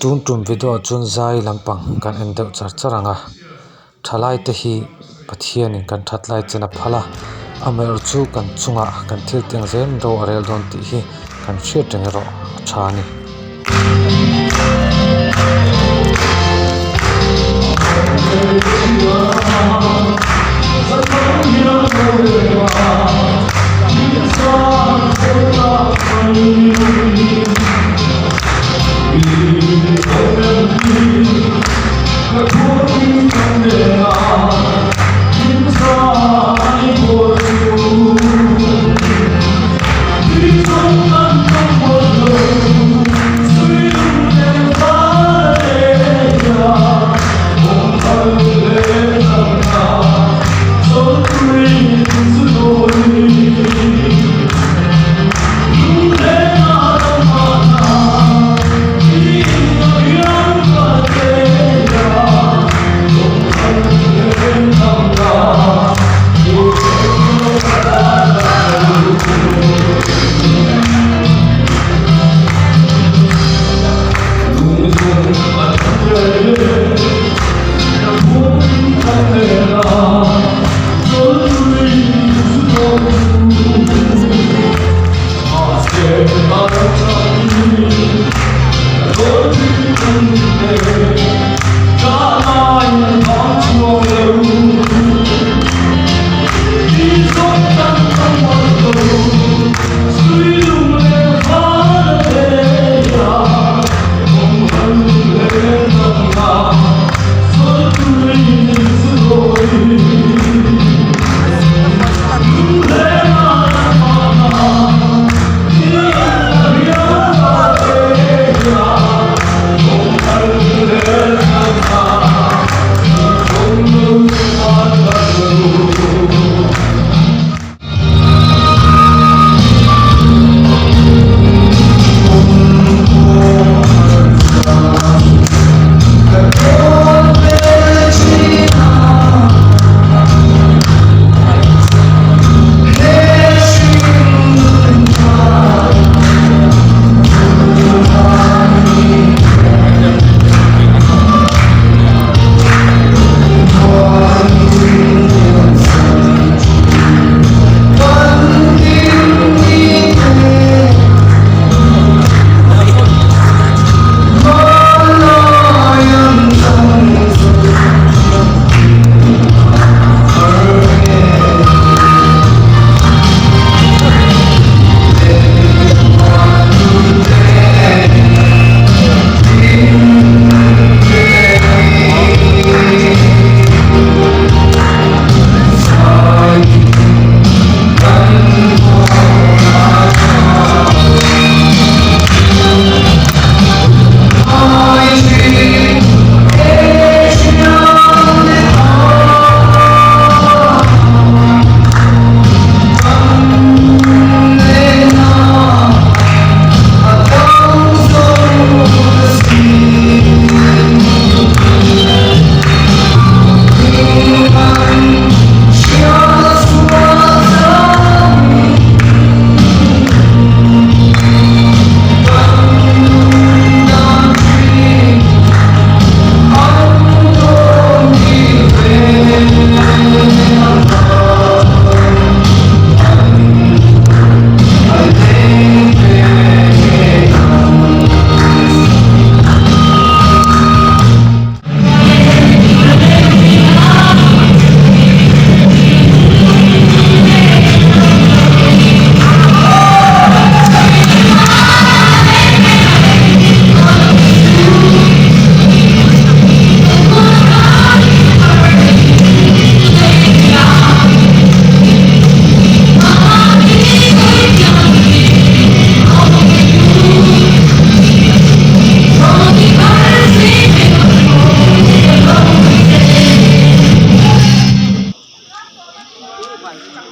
Tun tum video ah chuan zai lampang kan en deuh char char ang a thalai te hi Pathianin kan that lai chen a phal a amaherawh chu kan chungah kan thil tih ang zel ro a rel dawn tih hi kan hriat reng erawh a tha a ni.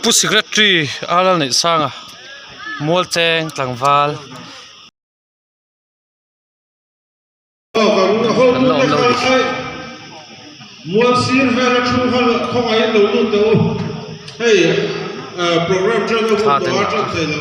Pu Secretary a Lalneihsanga Mualcheng tlangval an la awm lo a ni. Mual sir vela thu kha khawngaih in lo lut teh u hei program tan a hun tawh a tan thei lo.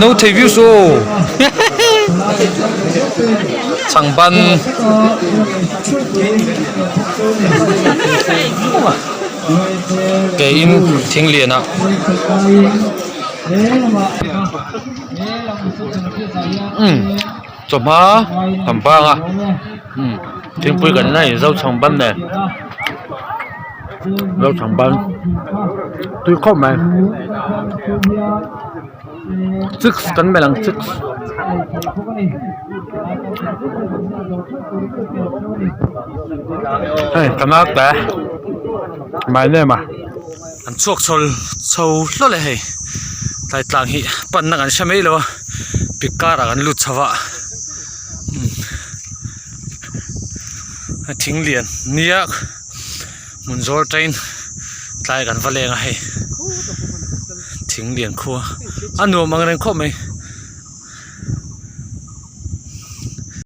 no thei viau suh aw chhangban ke in thing lian ah umm chawhma kan bang a umm thingpui kan in a inzo chhangban nen zo chhangban tui khawp mai chips kan melh ang chips. Hei ka naute my name a. An chhuak chho chho hlawlh e hei tlai tlang hi panna kan hre mai lo a pik karah kan lut chho a umm thing lian nia hmun zawl train tlai kan va leng a hei thing lian khua a nuam ang reng khawp mai.